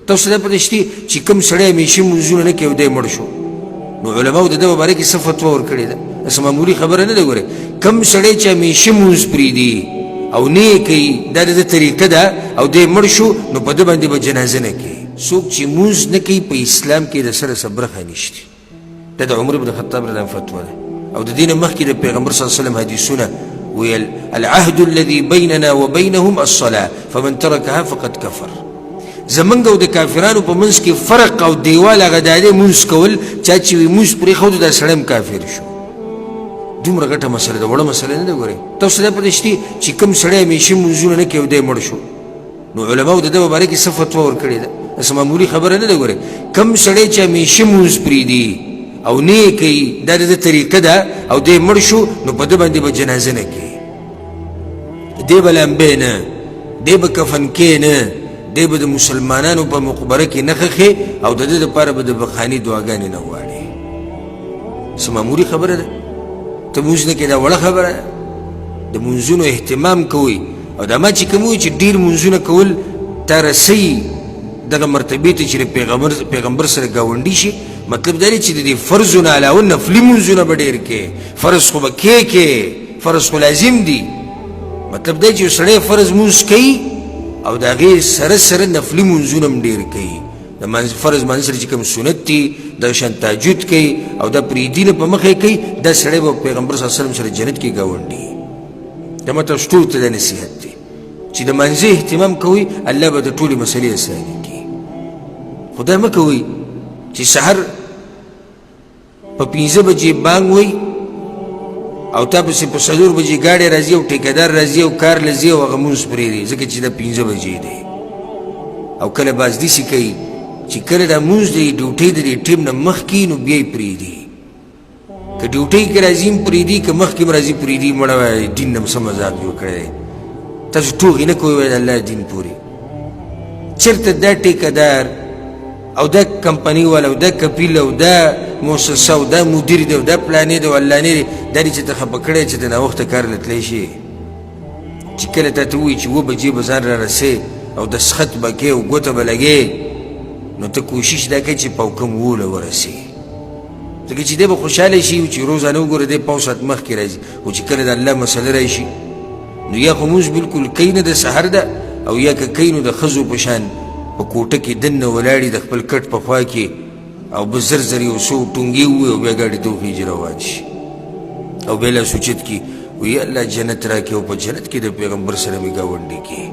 تاسو ته پته شته چې کوم سړی همیشه لمونځونه نه کوي دی مړ شو، نو علماو د ده په باره کې څه فتوا ورکړې ده؟ داسې معمولي خبره نه ده. ګورې، کوم سړی چې همیشه لمونځ پرېږدي او نه یې کوي، دا د ده طریقه ده، او دی مړ شو، نو په ده باندې به جنازه نه کوي. څوک چې لمونځ نه کوي په اسلام کې د سره څه برخه نشته. دا د عمر بن خطاب رضی الله فتوا ده، او د دې نه مخکې د پیغمبر صلی الله علیه وسلم حدیثونه ویل: العهد الذي بيننا وبينهم الصلاة فمن تركها فقد كفر. زمونږ او د کافرانو په منځ کې فرق او دیوال هغه دا دی مونځ کول. چا چې وي مونځ پرېښود، دا سړی هم کافر شو. دومره غټه مسله ده، وړه مسله نه ده. ګورئ، تاسو ته پته شته چې کوم سړی همیشه مونځونه نه کوي او دی مړ شو، نو علماو د ده په باره کې څه فتوا ورکړې ده؟ داسې معمولي خبره نه ده. ګورئ، کوم سړی چې همیشه لمونځ پرېږدي او نه یې کوي، دا د ده طریقه ده، او دی مړ شو، نو په ده باندې به جنازه نه کوي، دی به لامبې نه، دی به کفن کې نه، دی به د مسلمانانو په مقبره کې نه ښخې، او د ده دپاره به د بخانې دعاګانې نه غواړي. څه معمولي خبره ده؟ ته لمونځ نه کوې، دا وړه خبره ده؟ د لمونځونو اهتمام کوئ. او دا ما چې کوم وایي چې ډېر لمونځونه کول تا رسوي دغه مرتبې ته چې د پیغمبر سره ګاونډي شي. مطلب دا دی چې د دې فرضو نه علاوه نفلي لمونځونه به ډېر کې. فرض خو به کې کې، فرض خو لازم دي. مطلب دا چې یو سړی فرض لمونځ کوي او د هغې سره سره نفلي لمونځونه هم ډېر کوي، د فرض لمانځه سره چې کوم سنت دي، دغه شان تهجد کوي او دا پرېږدي نه په مخه یې کوي، دا سړی به پیغمبر صلی الله علیه وسلم سره جنت کې ګاونډي. دا ما تاسو ټولو ته دا نصیحت دی چې د مانځه اهتمام کوئ، الله به د ټولې مسلې اسانې کړي. خدای مه کوئ چې سحر په 5 بجې بانګ وایي او تا پسې په 4 بجې ګاډی راځي او ټیکهدار راځي او کار له ځي او هغه مونځ پرېږدي، ځکه چې دا 5 بجې دی. او کله باز داسې کوي چې کله دا مونځ د ډیوټۍ د دې ټیم نه مخکې، نو بیا یې پرېږدي. که ډیوټۍ کې راځي هم پرېږدي، که مخکې هم راځي پرېږدي. مړه وایي دین نه هم څه مذاق جوړ کړی دی. تاسو ټوغې نه کوئ، وایي د الله دین پورې چېرته دا ټیکهدار او دا کمپنۍ والا او دا کفیل او دا موسسه او دا مدیر دی او دا پلانې دی او اللانې دی، دا دې چې ته خفه کړی چې د ناوخته کار له تللی شي. چې کله تا ته ووایي چې 7 بجې به ځان را رسې او دستخط به کوې او ګوته به لګې، نو ته کوشش دا کوې چې پاو کم 7 له ورسې، ځکه چې دی به خوشحاله شي چې روزانه وګوره دی پاو ساعت مخکې راځي. خو چې کله د الله مسله راشي، نو یا خو مونځ بالکل کوي نه د سحر ده، او یا که کوي نو د ښځو په شان په کوټه کې دننه ولاړي د خپل کټ په خوا کې او بس زر زر یو څو ټونګې ووایي او بیا ګاډي ته وخېژي روان شي او بیا لاس اوچت کړي، وایي الله جنت راکړي او په جنت کې د پیغمبر سره مې ګاونډي کړي.